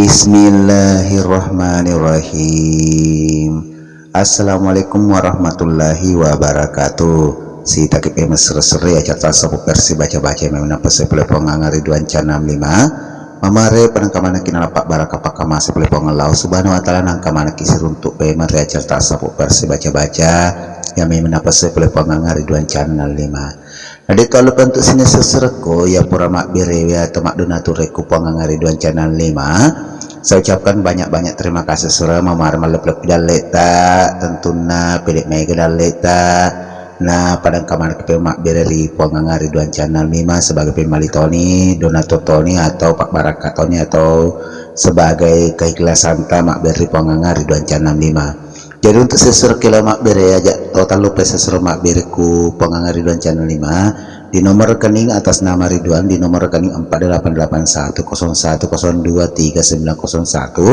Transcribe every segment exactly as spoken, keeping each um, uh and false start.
Bismillahirrahmanirrahim. Assalamualaikum warahmatullahi wabarakatuh. Sitaki pemesre-sere ya, cerita sapu versi baca-baca yang memang napasai pole Puang Angariduan channel lima. Mamare panengka manekki nalappa baraka pakkamase pole Puang Allah Subhanahu wa Ta'ala, nangka manekki siruntuk pemere ya, cerita sapu versi baca-baca yang memang napasai pole Puang Angariduan channel lima. Na de' to lupa untuk sining sesserekku, ya pura mabberewe atau maddonature ku Puang Angariduan channel lima. Saya ucapkan banyak-banyak terima kasih sura mamar maleplep dalleta, tentunna pede mega dalleta. Na padang kamar kepe mabbere ri Puang Angariduan channel lima sebagai pemali toni, donatur toni atau pabbarakka toni atau sebagai keikhlasan ta mabbere ri Puang Angariduan channel lima. Jadi untuk sesur kilo mabbere aja total lupa sesur mabbere ku Puang Angariduan channel lima di nomor rekening atas nama Ridwan di nomor rekening empat delapan delapan satu kosong satu kosong dua tiga sembilan kosong satu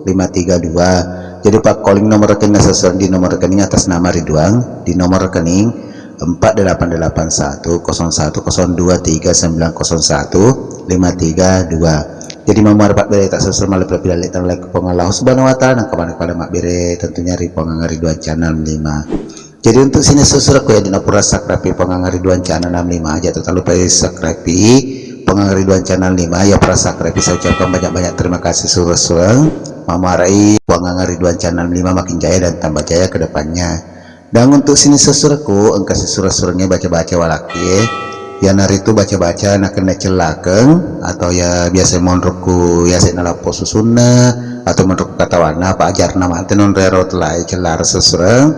lima tiga dua. Jadi pak calling nomor rekening sesur di nomor rekening atas nama Ridwan di nomor rekening empat delapan delapan satu kosong satu kosong dua tiga sembilan kosong satu lima tiga dua. Jadi mamar pak bere tak sesur maleplepi dalle tanah ku Puang Allah Subhanahu wa Ta'ala nang kemana pada mak bere tentunya ri Puang Angariduan channel lima. Jadi untuk sining sesur ku ya dina pura subscribe Puang Angariduan channel enam lima aja tuh tak lupa subscribe Puang Angariduan channel lima ya pura subscribe saya ucapkan banyak-banyak terima kasih sura-sura mamarai Puang Angariduan channel lima makin jaya dan tambah jaya ke depannya. Dan untuk sining sesur ku engka sesur-surengnya baca-baca walaki ya naritu baca-baca nakenna cellakeng atau ya biasa monrokku ya se nalappo susunna atau monrokku katawanna apa ajarna mate non rero telai cellar sesreng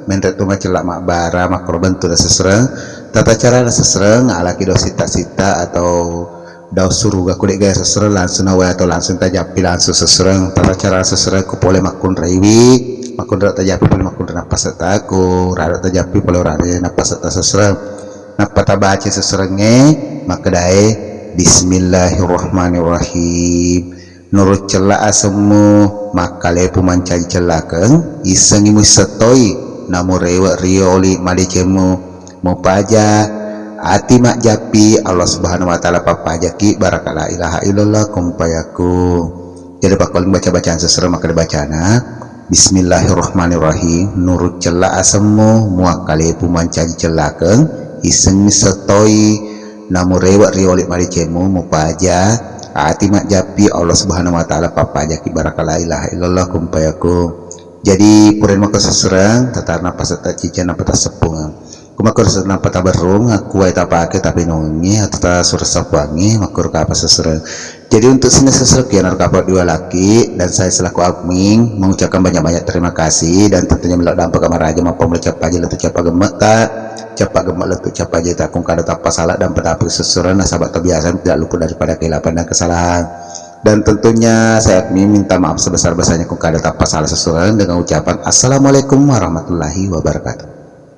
menre tu macella mabbara makkoro bentuk da sesreng tata cara da sesreng alaki do sitta-sitta atau dau suruga ku de gaya sesreng langsung nawai atau langsung tajappi langsung sesreng tata cara sesreng ku pole makkunraiwi makkunra tajappi pole makkunra nappa setta ku rada tajappi pole rada nappa setta sesreng nappa tabaca sesrengnge makkedae Bismillahirrahmanirrahim. Nurut cella asemmu, makkalepu mancaji cellakeng, issengi muissettoi, namurewe rioli madecemmu, mupaja ati majjappi Allah Subhanahu wa Ta'ala pappajaki baraka la ilaha illallah kumpayaku. Jadi pakkoling baca-bacaan seserem makkeda bacana. Bismillahirrahmanirrahim. Nurut cella asemmu, muakkalepu mancaji cellakeng, issengi settoi, namurewe rioli madecemmu, mupaja ati majjappi Allah Subhanahu wa Ta'ala pappajaki baraka la ilaha illallah kumpayaku. Jadi pura maka sesereng tatarna pasetta cica na pataseppung. Kumakkoro senna pataberrung, kuwai tapake tapinungi atau tasura sapuangi makkoro kapa sesereng. Jadi untuk sining sesrek ya narkapa dua laki dan saya selaku admin mengucapkan banyak-banyak terima kasih dan tentunya melo dampak kamaraja mappamulo cappaja letu cappa gemmetta cappa gemma letu cappaja takung kada tappa salah dan petapri sesuran nasaba kebiasaan tidak luput daripada kehilapan dan kesalahan. Dan tentunya saya admin minta maaf sebesar-besarnya kung kada tappa salah sesuran dengan ucapan assalamualaikum warahmatullahi wabarakatuh.